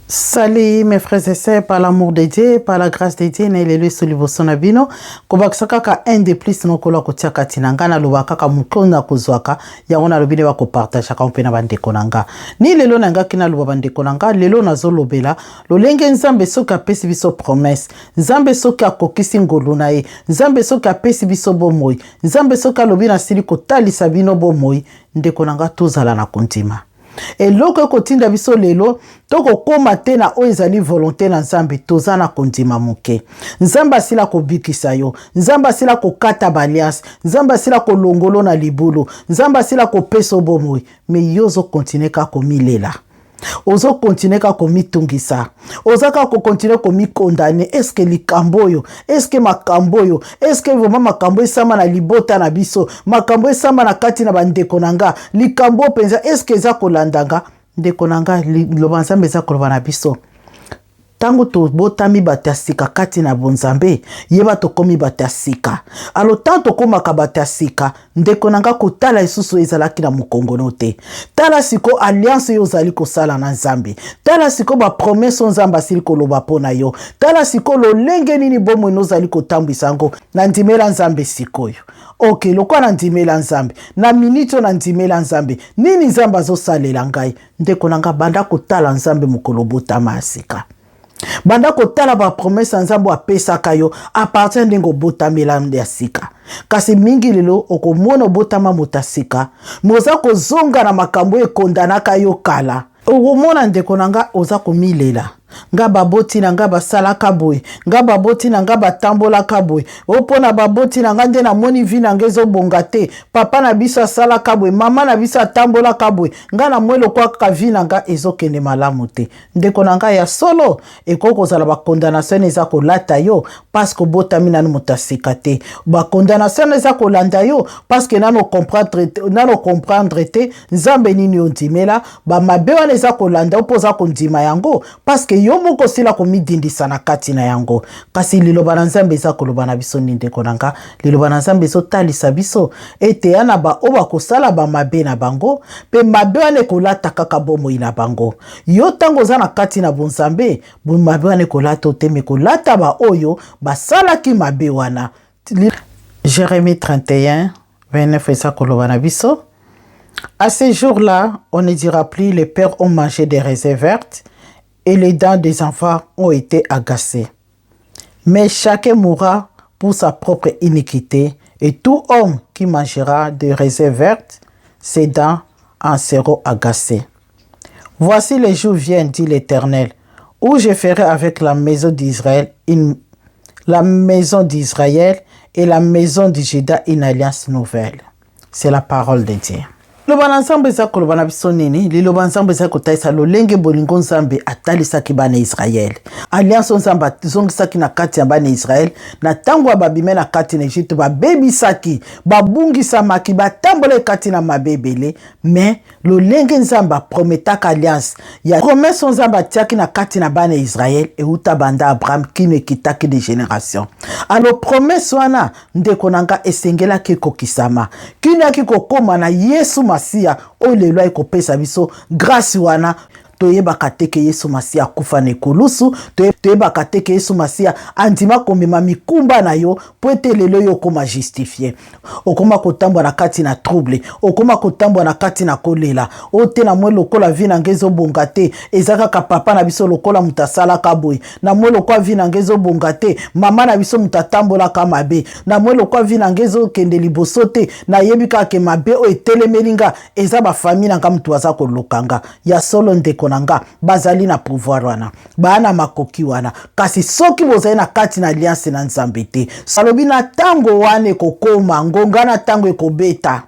Salut mes frères et sœurs, par l'amour de Dieu, par la grâce de Dieu, na lelo esu liboso na bino, kobakisa kaka un de plus nokolo akotia kati na nga, naloba kaka moke na kozwaka, yango nalobi nde bakopartageaka mpe na bandeko na nga. Ni lelo nangaki naloba bandeko na nga, lelo nazolobela lolenge Nzambe soki apesi biso promesse, Nzambe soki akokisi ngolu na ye, Nzambe soki apesi biso bomoi, Nzambe soki alobi nasili kotalisa bino bomoi, ndeko na nga tozala na kondima. Eloko ekotinda biso lelo tokokoma te na oyo ezali volonte na Nzambe, toza na kondima moke. Nzambe asila kobikisa yo, Nzambe asila kokata baliance, Nzambe asila kolongolo na libulu, Nzambe asila kopesa bomoi, me yo ozokontinue kaka komilela, ozokontinue kaka komitungisa, oza kaka kokontinue komikondane. Eske likambo oyo, eske makambo oyo, eske vraiment makambo esama na libota na biso, makambo esama na kati na bandeko na nga, likambo oyo mpenza eske eza kolanda nga? Ndeko na nga, liloba Nzambe eza koloba na biso, ntango tobotami bato ya sika kati na bonzambe, yeba tokomi bato ya sika. Alo ntango tokomaka bato ya sika, ndeko na nga, kotala lisusu ezalaki na mokongono te. Tala sikoyo alliance oyo ozali kosala na Nzambe, tala sikoyo bapromese oyo Nzambe asili koloba mpo na yo, tala sikoyo lolenge nini bomoi na ozali kotambwisa yango. Nandimela Nzambe sikoyo. Ok, lokola nandimela Nzambe na miniti oyo, nandimela Nzambe, nini Nzambe azosalela ngai? Ndeko na nga, banda kotala Nzambe mokolo obotama ya sika, banda kotala bapromese ya Nzambe oyo apesaka yo a partir ndenge obotamela ya sika. Kasi mingi lelo okomona obotama moto ya sika, me oza kozonga na makambo oyo ekondanaka yo kala. Okomona ndeko na nga oza komilela, nga baboti na nga basalaka boye, nga baboti na nga batambolaka boye, o mpo na baboti na nga nde namoni vi na nga ezobonga te, papa na biso asalaka boye, mama na biso atambolaka boye, nga namoni lokola kaka vi na nga ezokende malamu te. Ndeko na ngai, ya solo ekoki kozala bacondamnation eza kolata yo parce que obotami nanu moto ya sika te. Bacondamnation eza kolanda yo parce que nano comprendre, nano comprendre te Nzambe nini ondimela. Bamabe wana eza kolanda yo mpo oza kondima yango parce que yo moko osila komidindisa na kati na yango. Kasi liloba na Nzambe eza koloba na biso nini, ndeko na nga? Liloba na Nzambe ezotalisa biso ete ya na baoyo bakosala bamabe na bango, mpe mabe wana ekolata kaka bomoi na bango. Yo ntango oza na kati na bonzambe, mabe wana ekolata te, me kolata baoyo basalaki mabe wana. Jérémie 31 29 eza koloba na biso: À ce jour-là, on ne dira plus: les pères ont mangé des raisins vertes et les dents des enfants ont été agacées. Mais chacun mourra pour sa propre iniquité, et tout homme qui mangera des raisins vertes, ses dents en seront agacées. Voici les jours viennent, dit l'Éternel, où je ferai avec la maison d'Israël une, la maison d'Israël et la maison de Juda une alliance nouvelle. C'est la parole de Dieu. Liloba na Nzambe eza koloba na biso nini? Liloba Nzambe eza kotalisa lolenge bolingo Nzambe atalisaki bana Israele, alliance oyo Nzambe azongisaki na kati ya bana Israele na ntango ya babime na kati na Egypte. Babebisaki, babungisamaki, batambolaki kati na mabe ebele, mais lolenge Nzambe aprometaka alliance ya promese oyo Nzambe atiaki na kati na bana ya Israele euta banda Abraham kino ekitaki de génération. Alo promese wana, ndeko na nga, esengelaki ekokisama kino yaki kokóma na Yesu Masiya oyo lelo ayekopesa biso grâce wana. Toyebaka te ke Yesu Masiya akufa na ekulusu, toyebaka te ke Yesu Masiya andima komema mikumba na yo mpo ete lelo yo okóma justifié. Okóma kotambola na kati na trouble, okóma kotambola na kati na kolela oyo te, na moi lokola vi na ngai ezobonga te, eza kaka papa na biso lokola moto asalaka boye, na moi lokola vi na ngai ezobonga te, mama na biso moto atambolaka mabe, na moi lokola vi na ngai ezokende liboso te, nayebi kaka ke mabe oyo etelemeli nga eza bafamille na nga moto aza koluka nga. Ya solo, ndeko na nga, bazali na pouvoir wana, baa na makoki wana, kasi soki bozali na kati na alliance na Nzambe te, alobi na ntango wana ekokoma ngonga na ntango ekobeta,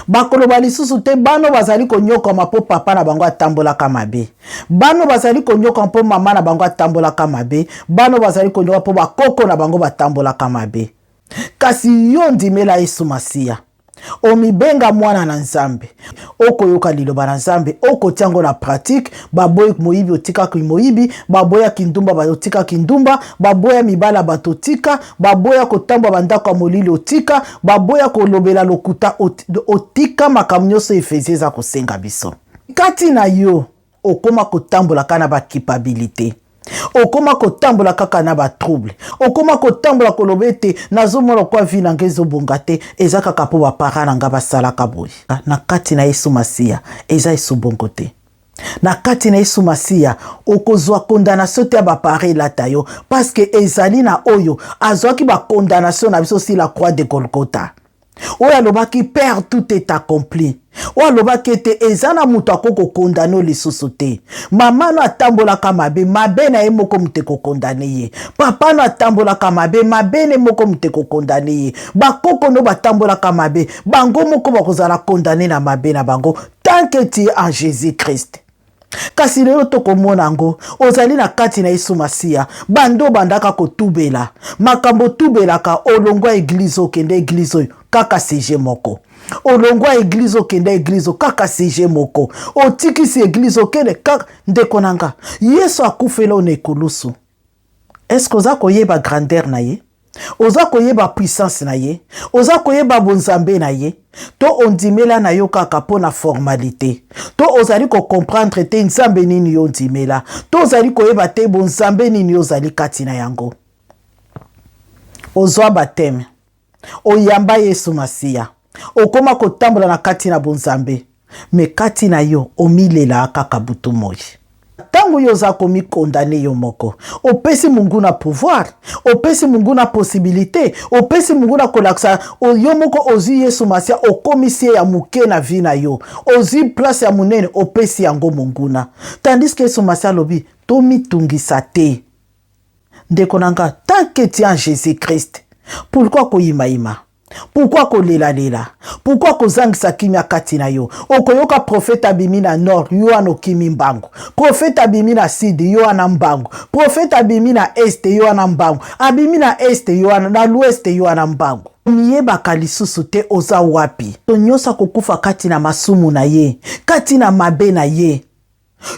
bakoloba lisusu te bano bazali konyokama mpo papa na bango atambolaka mabe, bano bazali konyokama mpo mama na bango atambolaka mabe, bano bazali konyokama mpo bakoko na bango batambolaka mabe. Kasi yo ndimela Yesu Masiya, omibenga mwana na Nzambe, okoyoka liloba na Nzambe, okotia yango na pratique. Baboyi moyibi, otikaki moyibi. Baboya kindumba, otika kindumba. Baboya mibala bato, otika. Baboya kotambola bandako ya molili, otika. Baboya kolobela lokuta, otika. Makambo nyonso Efesie eza kosenga biso kati na yo. Okoma kotambola kaka na baculpabilité, okoma kotambola kaka na batrouble, okoma kotambola koloba ete nazomona kwa vie na ngai ezobonga te, eza kaka mpo baparents na ngai basalaka boye. Na kati na Yesu Masiya eza esobongo te. Na kati na Yesu Masiya okozwa condamnation te ya baparents elata yo, parce que ezali na oyo azwaki bacondamnation na biso sur la croix de Golgotha, oyo alobaki: "Père, tout est accompli", oyo alobaki ete eza na moto akoki kocondamner lisusu te. Mama no atambolaka mabe, mabe na ye moko moto ekocondamner ye. Papa no atambolaka mabe, mabe ne moko moto ekocondamner ye. Bakoko no batambolaka mabe, bango moko bakozala condamnés na mabe na bango, tant que tu es en Jésus Christ. Kasi lelo tokomona yango, ozali na kati na Yesu Masiya, bando obandaka kotubela makambo otubelaka, olongwa église, okende église oyo, kaka sujet moko. Olongwa église, okende église oyo, kaka sujet moko. Otikisi église, okende kaka. Ndeko na nga, Yesu akufela oyo na ekulusu. Est-ce oza koyeba grandeur na ye? Oza koyeba puissance na ye? Oza koyeba bonzambe na ye? To ondimela na yo kaka mpo na formalité? To ozali kocomprendre te Nzambe nini yo ondimela? To ozali koyeba te bonzambe nini yo ozali kati na yango? Ozwa baptême, oyamba Yesu Masiya, okóma kotambola na kati na bonzambe, mais kati na yo omilela kaka butu moi. Ntango yo oza komicondamner yo moko, opesi monguna pouvoir, opesi monguna possibilité, opesi monguna kolakisa. Yo moko ozwi Yesu Masiya, okomisi ye ya moke na vie na yo, ozwi place ya monene, opesi yango monguna, tandis que Yesu Masiya alobi tomitungisa te. Ndeko na nga, tant que tu en Jésus Christ, pourquoi koyimayima? Pourquoi kolelalela? Pourquoi kozangisa kimia kati na yo? Okoyoka prophète abimi na nord, yo wana okimi mbangu. Prophète abimi na sud, yo wana mbangu. Prophète abimi na est, yo wana mbangu. Abimi na est, yo wana na l'ouest, yo wana mbangu. Miyebaka lisusu te oza wapi. To nyonso akokufa kati na masumu na ye, kati na mabe na ye.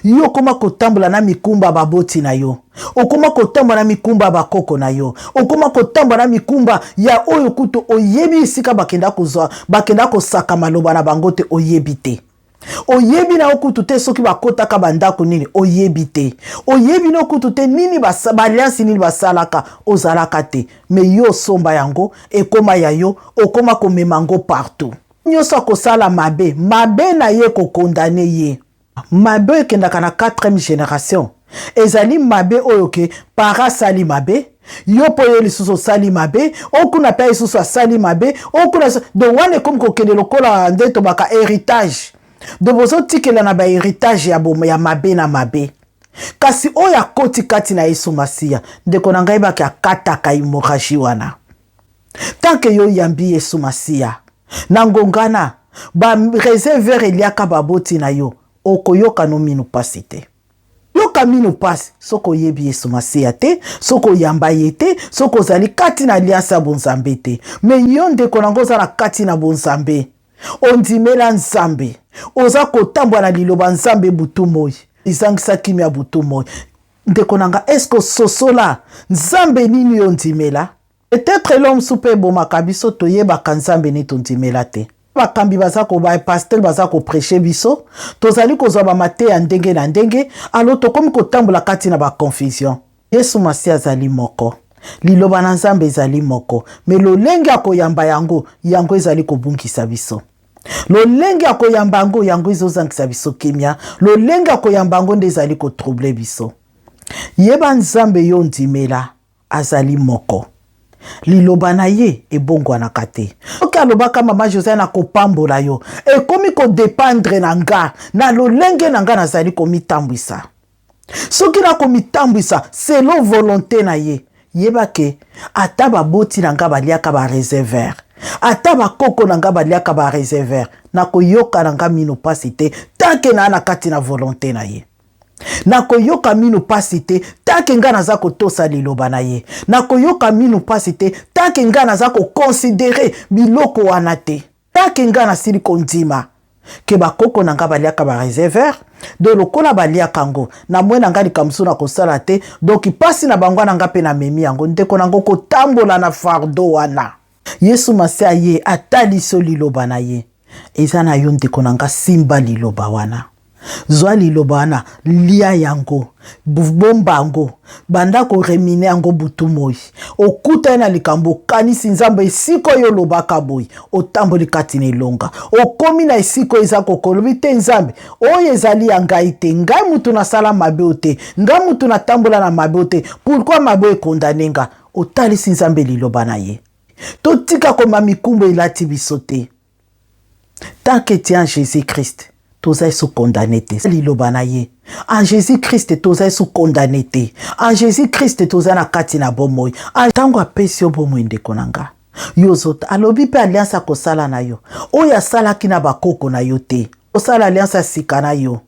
Yo okóma kotambola na mikumba baboti na yo, okóma kotambola na mikumba bakoko na yo, okóma kotambola na mikumba ya oyo kutu oyebi esika bakenda kozwa, bakenda kosaka maloba na bango te. Oyebi te, oyebi na yo kutu te soki bakotaka bandako nini, oyebi te, oyebi na yo kutu te nini baalliance nini basalaka, ozalaka te. Mais yo osomba yango, ekóma ya yo, okóma komema yango partout. Nyonso akosala mabe, mabe na ye kocondamner ye. Mabe oyo ekendaka na 4e génération ezali mabe oyo ke para asali mabe, yo mpo yo lisusu osali mabe, okuna mpe lisusu asali mabe, okuna. Donc wana ekomi kokende lokola nde tobaka héritage. Donc bozotikela na bahéritage ya mabe na mabe. Kasi oyo akoti kati na Yesu Masiya, ndeko na ngai, baki akataka hémorragie wana. Tant que yo oyambi Yesu Masiya na ngongana, baraisin vert eliaka baboti na yo, okoyoka no minu pasi te. Yoka minu pasi soki oyebi Yesu Masiya te, soki oyamba ye te, soki ozali kati na alliance ya bonzambe te. Mais yo, ndeko nango, oza na kati na bonzambe, ondimela Nzambe, oza kotambola na liloba Nzambe butu moi, ezangisa kimia butu moi. Ndeko na nga, est-ce ososola Nzambe nini yo ondimela? Peut-être elo mosusu mpe ebomaka biso, toyebaka Nzambe nini tondimela te. Bakambi baza ko, bapasteur baza koprêcher biso, tozali kozwa bamateya ndenge na ndenge, alors tokomi kotambola kati na baconfusion. Yesu Masiya azali moko, liloba na Nzambe ezali moko, mais lolenge ya koyamba yango, yango ezali kobungisa biso. Lolenge ya koyamba yango, yango ezozangisa biso kimia. Lolenge ya koyamba yango nde ezali kotroubler biso. Yeba Nzambe yo ndimela azali moko, liloba na ye ebongwanaka te. Soki alobaka: "Mama José, na kopambola yo", ekomi kodépendre na nga, na lolenge na nga nazali komitambwisa. Soki nakomitambwisa selon volonté na ye, yeba ke ata baboti na nga baliaka baraisin vert, ata bakoko na nga baliaka baraisin vert, nakoyoka na nga mino mpasi te tant que naa na kati na volonté na ye. Nakoyoka minu mpasi te tant que ngai naza kotosa liloba na ye. Nakoyoka minu mpasi te tant que ngai naza koconsidérer biloko wana te, tant que ngai nasili kondima ke bakoko na ngai baliaka baraisin vert. Donc lokola baliaka yango, na mwe na ngai likambo mosusu na kosala te. Donc mpasi na bango na ngai mpe namemi yango. Ndeko na ngo, kotambola na fardeau wana, Yesu Masiya ye atalisi yo liloba na ye, eza na yo. Ndeko na nga, simba liloba wana. Zwa liloba wana, lia yango, bomba yango, banda koremine yango butu moi. Okutani na likambo, okanisi Nzambe esika oyo olobaka boye, otamboli kati na elonga, okomi na esika oyo eza kokolobi te, Nzambe oyo ezali ya ngai te, ngai mutu nasala mabe oyo te, ngai mutu natambola na mabe oyo te, pourquoi mabe oyo ekondane nga? Otalisi Nzambe liloba na ye. Totika koma mikumba elati biso te. Tant que tu es en Jésus-Christ, toza esu condamné te. Liloba na ye. En Jésus-Christ toza esu condamné te. En Jésus-Christ toza na kati na bomoi. Ntango apesi yo bomoi ndeko na nga, yo ozota alobi mpe alliance akosala na yo oyo asalaki na bakoko na yo te. Osala alliance ya sika na yo.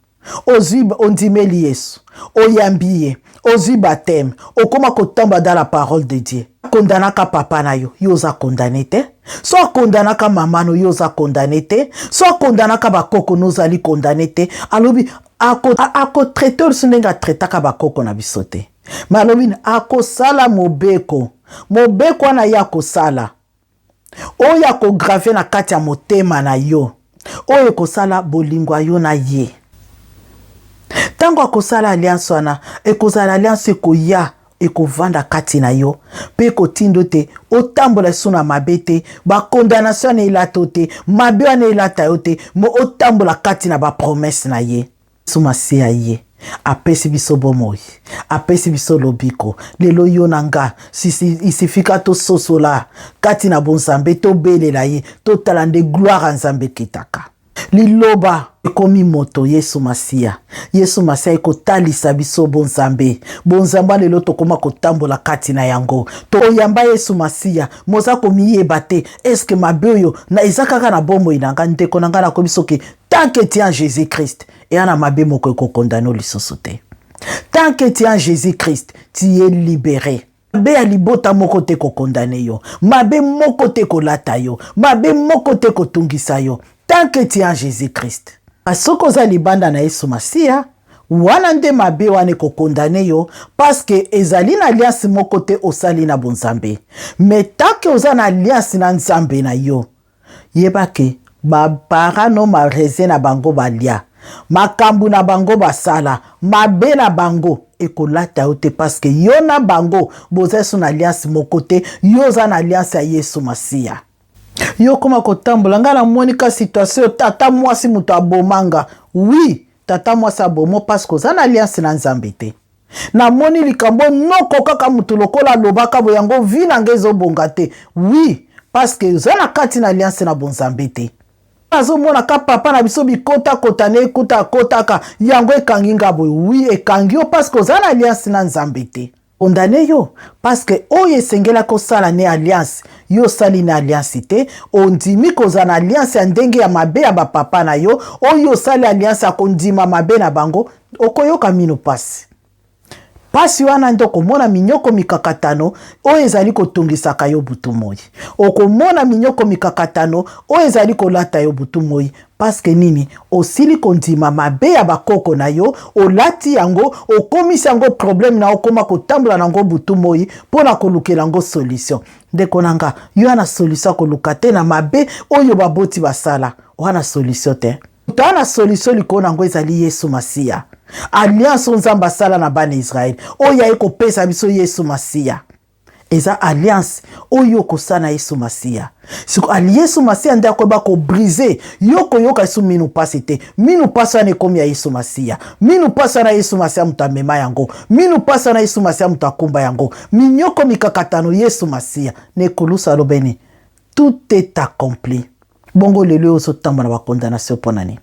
Ozwi, ondimeli Yesu, oyambi ye, ozwi baptême, okoma kotambola dans la parole de Dieu. Akondanaka papa na yo, yo oza condamné te. So akondanaka mama no, yo oza condamné te. So akondanaka bakoko no, ozali condamné te. Alobi akotraite ako biso ndenge atraitaka bakoko na biso te. Me alobi akosala mobeko, mobeko wana ye akosala oyo akograve na kati ya motema na yo, oyo ekosala bolingo ya yo na ye. Ntango akosala alliance wana, ekozala alliance ekoya ekovanda kati na yo mpe ekotinda ete otambola lisusu na mabe te, bakondamnation wana elata yo te, mabe wana elata yo te, mo otambola kati na bapromese na ye. Yesu Masiya ye apesi biso bomoi, apesi biso lobiko. Lelo yo na nga isifika tososola kati na bonzambe, tobelela ye, totala nde gloire ya Nzambe ekitaka. Liloba ekomi moto, Yesu Masiya. Yesu Masiya ekotalisa biso bonzambe. Bonzambe lelo tokoma kotambola kati na yango. Toyamba Yesu Masiya, moza komiyeba te. Eske mabe oyo na eza kaka na bomoi na nga? Ndeko na nga, nakomi soki tant que tu es en Jésus-Christ, eya na mabe moko ekokondano lisusu te. Tant que tu es en Jésus-Christ, tu es libéré. Mabe ya libota moko te kokondane yo, mabe moko te kolata yo, mabe moko te kotungisa yo, tant que tu es en Jésus-Christ. Soki oza libanda na Yesu Masiya, wana nde mabe wana ekokondane yo, parce que ezali na alliance moko te osali na bonzambe. Mais tant que oza na alliance na Nzambe na yo, yeba ke bapara no mareze na bango balia makambo na bango basala mabe na bango ekolata yo te, parce que yo na bango boza so na alliance moko te. Yo oza na alliance ya Yesu Masiya. Yo okoma kotambola, ngai namoni ka situation, tata mwasi moto abomanga. Oui, tata mwasi abomo parce que oza na alliance na Nzambe te. Namoni likambo noko kaka moto lokola alobaka boye, yango vi na ngai ezobonga te. Oui, parce que oza na kati na alliance na bonzambe te. Azomona ka papa na biso bikotakota na ekuta akotaka, yango ekangi nga boye. Oui, ekangi yo parce que oza na alliance na Nzambe te. Condamné yo parce que oyo esengelaki kosala ne alliance, yo osali na alliance te. Ondimi kozala na alliance ya ndenge ya mabe ya bapapa na yo. Oyo osali alliance ya kondima mabe na bango, okoyoka mino pasi. Pasi wana nde okomona minyoko mikakatano oyo ezali kotungisaka yo butu moi. Okomona minyoko mikakatano oyo ezali kolata yo butu moi, paske nini? Osili kondima mabe ya bakoko na yo, olati yango, okomisi yango problème na okoma kotambola nango butu moi mpo na kolukela yango solution. Ndeko na nga, yo wana solution koluka te na mabe oyo baboti basala, wana solution te. Moto wana solution likolo na yango ezali Yesu Masiya. Alliance oyo Nzambe asala na bana Israele, oyo aye kopesa biso Yesu Masiya, eza alliance oyo okosala na Yesu Masiya. Siko Yesu Masiya nde akoyeba kobrise yo, koyoka Yesu minu pasi te. Minu pasi wana ekomi ya Yesu Masiya. Minu pasi wana Yesu Masiya moto amema yango. Minu pasi wana Yesu Masiya moto akumba yango. Minyoko mikakatano Yesu Masiya na ekulusu alobeni tout est accompli. Bongo lelo oyo ozotambola na bakondamnation mpo na nini?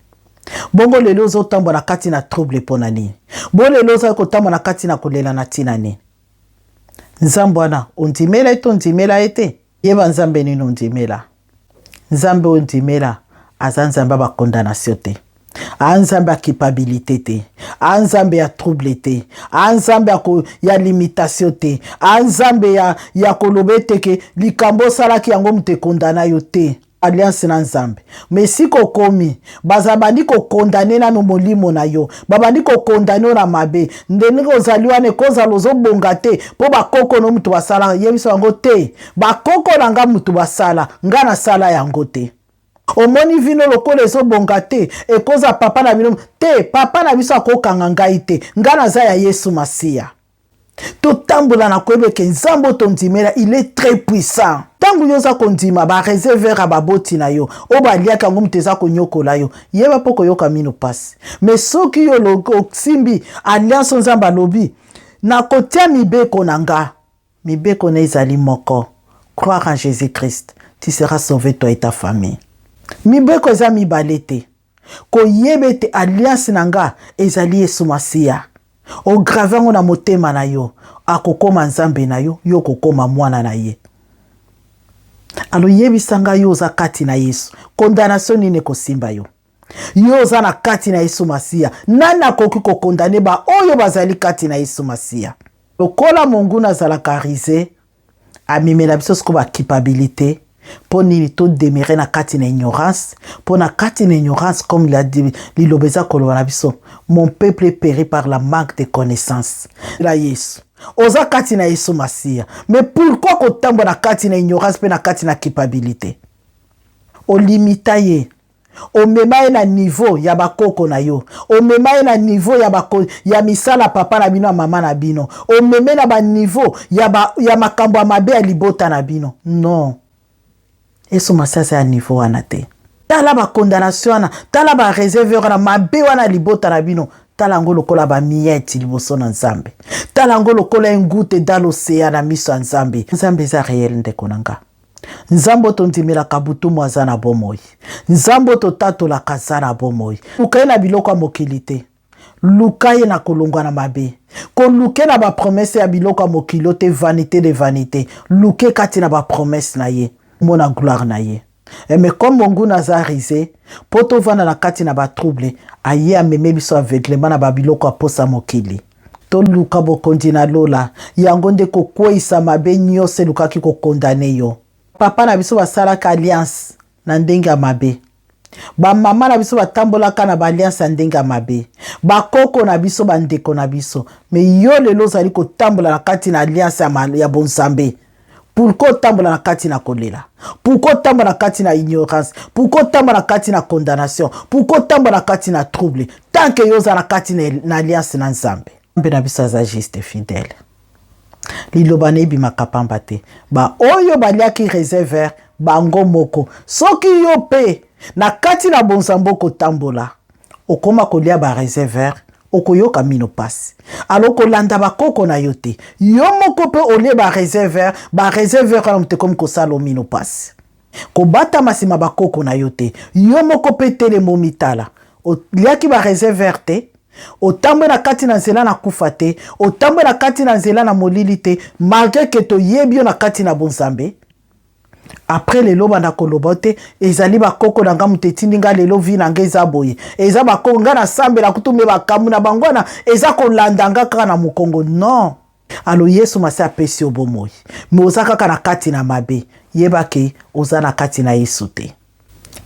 Bongo lelo ozotambola na kati na trouble mpo na nini? Bongo lelo ozali kotambola na kati na kolela na ntina nini? Nzambe wana ondimela ye to ondimela ye te? Yeba Nzambe nini ondimela. Nzambe oyo ondimela aza Nzambe ya bakondamnation te, a Nzambe ya culpabilité te, a Nzambe ya trouble te, a Nzambe ya limitation te, a Nzambe ya koloba ete ke likambo osalaki yango moto ekondana yo te. Alliance na Nzambe, me sika okomi baza bandi kokondane nano molimo na yo, babandi kokondane yo na mabe ndenge ozali wana, ekozala ozobonga te mpo bakoko no moto basala. Yebisa yango te, bakoko na nga moto basala, nga nasala yango te. Omoni vino lokola ezobonga te, ekoza papa na bino te. Papa na biso akokanga ngai te, ngai naza ya Yesu Masiya. Totambola na koyeba eke Nzambe oyo tondimela, il est très puissant. Ntango yo oza kondima bareserver ya baboti na yo oyo baliaki yango, moto eza konyokola yo, yeba mpo koyoka mino mpasi. Me soki yo osimbi alliance, Nzambe alobi nakotia mibeko na nga, mibeko na ezali moko: croire en Jésus Christ, tu seras sauvé, toi et ta famille. Mibeko eza mibale te. Koyeba ete alliance na nga ezali Yesu Masiya, ograver yango na motema na yo, akokóma Nzambe na yo, yo okokóma mwana na ye. Alors yebisa ngai, yo oza kati na Yesu, condamnation nini ekosimba yo? Yo oza na kati na Yesu Masiya, nani akoki kocondamner baoyo bazali kati na Yesu Masiya? Lokola monguna azalaka rusé, amemela biso sikoyo baculpabilité. Mpo nini todemeurer na kati na ignorance? Mpo na kati na ignorance, comme liloba eza koloba na biso, mon peuple périt par la manque de connaissance. La Yesu, oza kati na Yesu Masiya, mais pourquoi kotambola na kati na ignorance mpe na kati na culpabilité? Olimita ye, omema ye na niveau ya bakoko na yo, omema ye na niveau ya misala papa na bino, ya mama na bino, omeme na baniveau ya makambo ya mabe ya libota na bino. Non, Yesu Masiya aza ya niveau wana te. Tala bacondamnation wana, tala baréserve wana, mabe wana ya libota na bino, tala yango lokola bamiettes liboso na Nzambe. Tala yango lokola une goutte dans l'océan na miso ya Nzambe. Nzambe eza réel, ndeko na nga. Nzambe oyo tondimelaka butumu aza na bomoi. Nzambe oyo totatolaka aza na bomoi. Luka ye na biloko ya mokili te, luka ye na kolongwa na mabe. Koluke na bapromesses ya biloko ya mokili o te, vanité de vanité. Luke kati na bapromesses na ye, mona gloire na ye. Mais comme monguna aza rusé, mpo tovanda na kati na batrouble, aye ameme biso aveuglement na babiloko ya posa mokili. Toluka bokonzi na lola, yango nde kokweyisa mabe nyonso elukaki kocondamner yo. Papa na biso basalaka alliance na ndenge ya mabe, bamama na biso batambolaka na baalliance ya ndenge ya mabe, bakoko na biso, bandeko na biso. Mais yo lelo ozali kotambola na kati na alliance ya bonzambe. Pourquoi otambola na kati na kolela? Pourquoi otambola na kati na ignorance? Pourquoi otambola na kati na condamnation? Pourquoi otambola na kati na trouble, tant que yo oza na kati na alliance na Nzambe? Mpe na biso aza juste, fidèle. Liloba na ebimaka pamba te. Baoyo baliaki raisin bango moko, soki yo mpe na kati na bonzambe okotambola, okóma kolia baraisin vert, okoyoka mino pasi. Alors kolanda bakoko na yo te. Yo moko mpe olie baraisin vert, baraisin vert wana moto ekomi kosala omino pasi. Kobatama nsima bakoko na yo te. Yo moko mpe telema, omitala. Oliaki baraisin vert te, otambwe na kati na nzela na kufa te, otambwe na kati na nzela na molili te, malgré que toyebi yo na kati na bonzambe. Après lelo banda koloba te: ezali bakoko na nga moto etindi nga lelo vie na nga eza boye, eza bakoko nga nasambela kutu, me bakambu na bango wana eza kolanda nga kaka na mokongo. Non. Alors Yesu Masi apesi yo bomoi, me oza kaka na kati na mabe, yeba ke oza na kati na Yesu te.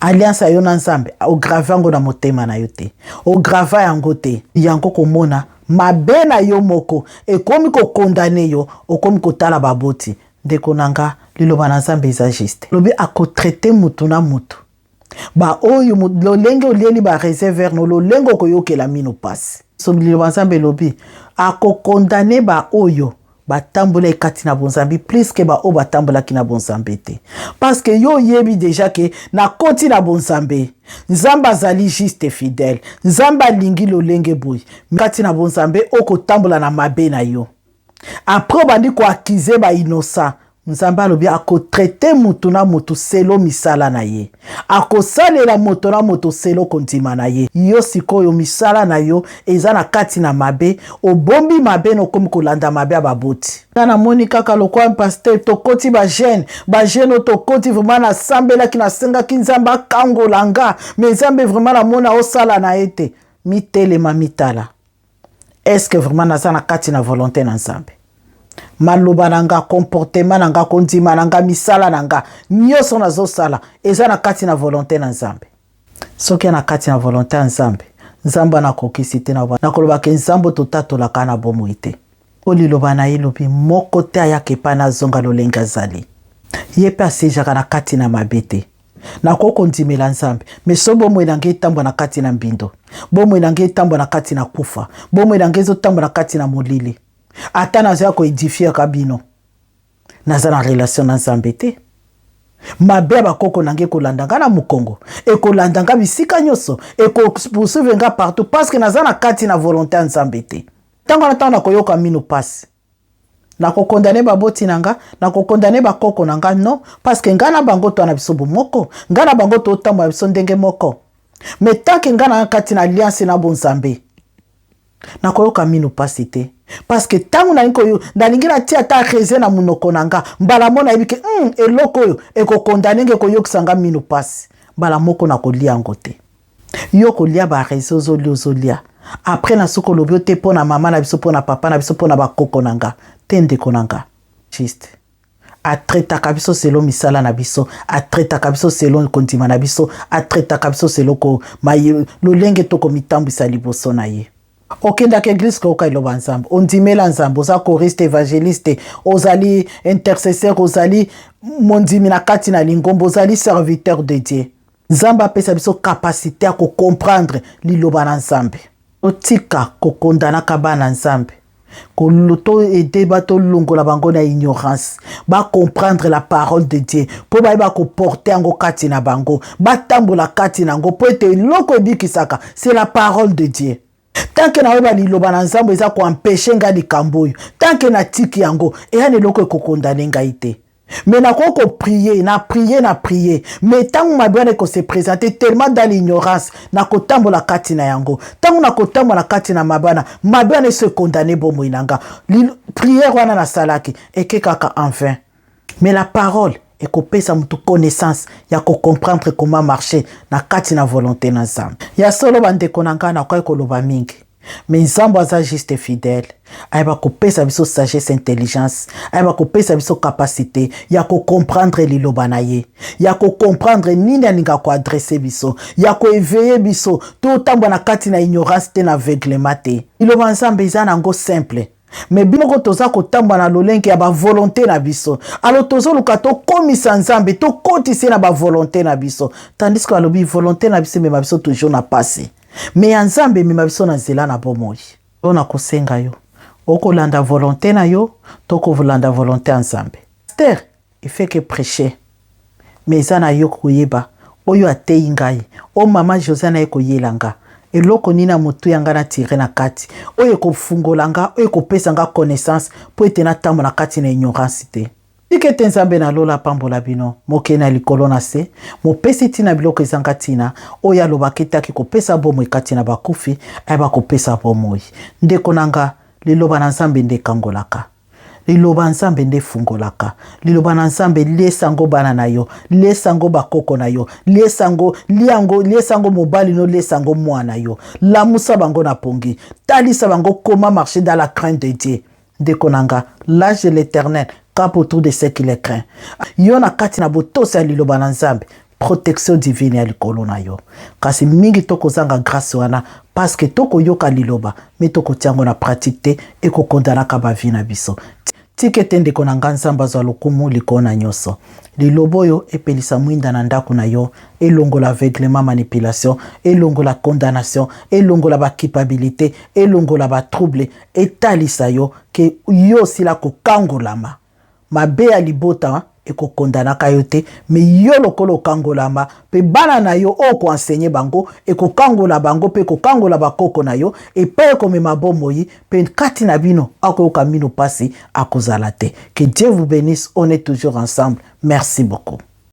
Alliance ya yo na Nzambe, ograver yango na motema na yo te, ograver yango te. Yango komona mabe na yo moko ekomi kocondamner yo, okomi kotala baboti. Ndeko na nga, liloba na Nzambe eza juste. Lobi akotraiter mutu na mutu. Baoyo lolenge olieli baraisin vert no, lolenge okoyokela mino pasi. So liloba Nzambe elobi akocondamner baoyo batambola ekati na bonzambe plus que baoyo batambolaki na bonzambe te, parce que yo oyebi déjà que nakoti na bonzambe, Nzambe azali juste, fidèle, Nzambe alingi lolenge boye. Kati na bonzambe okotambola na mabe na yo, après obandi koaccuser bainnocent. Nzambe alobi akotraiter mutu na mutu selon misala na ye, akosalela moto na moto selon kondima na ye. Yo sikoyo misala na yo eza na kati na mabe, obombi mabe na okomi kolanda mabe ya baboti. Nga namoni kaka lokwa pasteur, tokoti bajeûne, bajeûne oyo tokoti, vraiment nasambelaki, nasengaki Nzambe akangola nga, mais Nzambe vraiment namoni aosala na ye te. Mitelema, mitala: est-ce vraiment naza na kati na volonté na Nzambe? Maloba na nga, comportement na nga, kondima na nga, misala na nga nyonso nazosala eza na kati na volonté na Nzambe? Soki na kati na volonté ya Nzambe, Nzambe anakokisi te. Nakolobaka Nzambe totatolaka na bomoi te, mpo liloba na ye elobi moko te ayaka epai nazonga lolenge azali. Ye mpe asejaka na kati na mabe te. Nakoki kondimela Nzambe, mais so bomoi na ngai etambwa na kati na mbindo, bomoi na ngai etambwa na kati na kufa, bomoi na ngai ezotambwa na kati na molili, ata nazoya koedifiaka bino, naza na relation na Nzambe te. Mabe ya bakoko na ngai ekolanda ngai na mokongo, ekolanda ngai bisika nyonso, ekopoursuivre ngai partout, parce que naza na kati na volonté ya Nzambe te. Ntango wana, ntango nakoyoka mino pasi, nakokondane baboti na nga, nakokondane bakoko na nga? Non, parce que nga na bango toa na biso bomoko, nga na bango totambola biso ndenge moko. Mais tant que nga na kati na alliance na bonzambe, nakoyoka mino pasi te, parce que ntango nalingi natia ata raisin na monoko na nga, mbala mo nayebi ke eloko oyo ekokondane nga, ekoyokisa nga mino pasi, mbala moko nakolia yango te. Yo kolia baraisin, ozolia, ozolia, après na soki olobi yo te mpo na mama na biso, mpo na papa na biso, mpo na bakoko na nga te. Ndeko na nga, juste atraitaka biso selon misala na biso, atraitaka biso selon kondima na biso, atraitaka biso selon lolenge tokomitambwisa liboso na ye. Okendaka église koyoka eloba Nzambe, ondimela Nzambe, oza choriste, évangéliste, ozali intercesseur, ozali mondimi na kati na lingomba, ozali serviteur de Dieu. Nzambe apesa biso capacité ya kocomprendre liloba na Nzambe. Totika kokondanaka bana Nzambe, toaider batolongola bango na ignorance, bacomprendre la parole de Dieu, mpo bayeba koporter yango kati na bango, batambola kati na yango, mpo ete eloko ebikisaka, c'est la parole de Dieu. Tant que nayeba liloba na Nzambe eza koempêcher ngai likambo oyo, tant que natiki yango, eya na eloko ekokondane ngai te. Mais nakoki koprier, na prier, na prier, mais ntango mabe wana ekose présenter, tellement dans l'ignorance, nakotambola kati na yango. Ntango nakotambola kati na mabe wana, mabe wana eso ekondane bomoi na nga. Prière wana nasalaki eke kaka en vain. Mais la parole ekopesa motu connaissance ya kocomprendre comment marcher na kati na volonté na Nzambe. Ya solo, bandeko na ngai, nakoki koloba mingi, mais Nzambe aza juste, fidèle, ayeba kopesa biso sagesse, intelligence, ayeba kopesa biso capacité ya kocomprendre liloba na ye, ya kocomprendre nini alingaka koadresser biso, ya koéveiller biso. Totambola na kati na ignorance te, na aveuglement te. Liloba Nzambe eza nango simple, mais bino moko toza kotambola na lolenge ya bavolonté na biso. Alors tozoluka tokomisa Nzambe, tokotisa ye na bavolonté na biso, tandis que alobi volonté na biso emema biso toujours na pasi, mais ya Nzambe emema biso na nzela na bomoi. Oyo nakosenga yo, okolanda volonté na yo to kolanda volonté ya Nzambe? Pasteur, il fait que prêcher, mais eza na yo koyeba oyo ateyi ngai, o mama José na ye koyela nga eloko nini na motu ya ngai natire na kati, oyo ekofungola nga, oyo ekopesa nga connaissance, mpo ete natambola na kati na ignorance te. Tika ete Nzambe na lola apambola bino. Mokeli na likolo na se, mopesi ntina biloko ezanga ntina, oyo alobaki etaki kopesa bomoi kati na bakufi, ayeba kopesa bomoi. Ndeko na nga, liloba na Nzambe nde ekangolaka, liloba Nzambe nde efungolaka. Liloba na Nzambe, liesa yango bana na yo, liesa yango bakoko na yo, liesa yango, liango, liesa yango mobali no, liesa yango mwana yo. Lamusa bango na pongi, talisa bango comment marcher dans la crainte de Dieu. Ndeko na nga, l'ange de l'Éternel campe autour de ceux qui le craint. Yo na kati na botosi ya liloba na Nzambe, protection divine ya likolo na yo. Kasi mingi tokozanga grâce wana, parce que tokoyoka liloba, mais tokotia yango na pratique te, ekokondanaka bavie na biso. Tika ete, ndeko na nga, Nzambe azwa lokumu likolo na nyonso. Liloba oyo epelisa mwinda na ndako na yo, elongola aveuglement, manipulation, elongola condamnation, elongola baculpabilité, elongola batrouble, etalisa yo ke yo osila kokangolama. Mabe ya libota ekokondanaka yo te, mais yo lokola okangolama, mpe bana na yo oyo koenseigner bango, ekokangola bango mpe ekokangola bakoko na yo epai ekomema bomoi, mpe kati na bino akoyoka mino mpasi akozala te. Que Dieu vous bénisse, on est toujours ensemble. Merci beaucoup.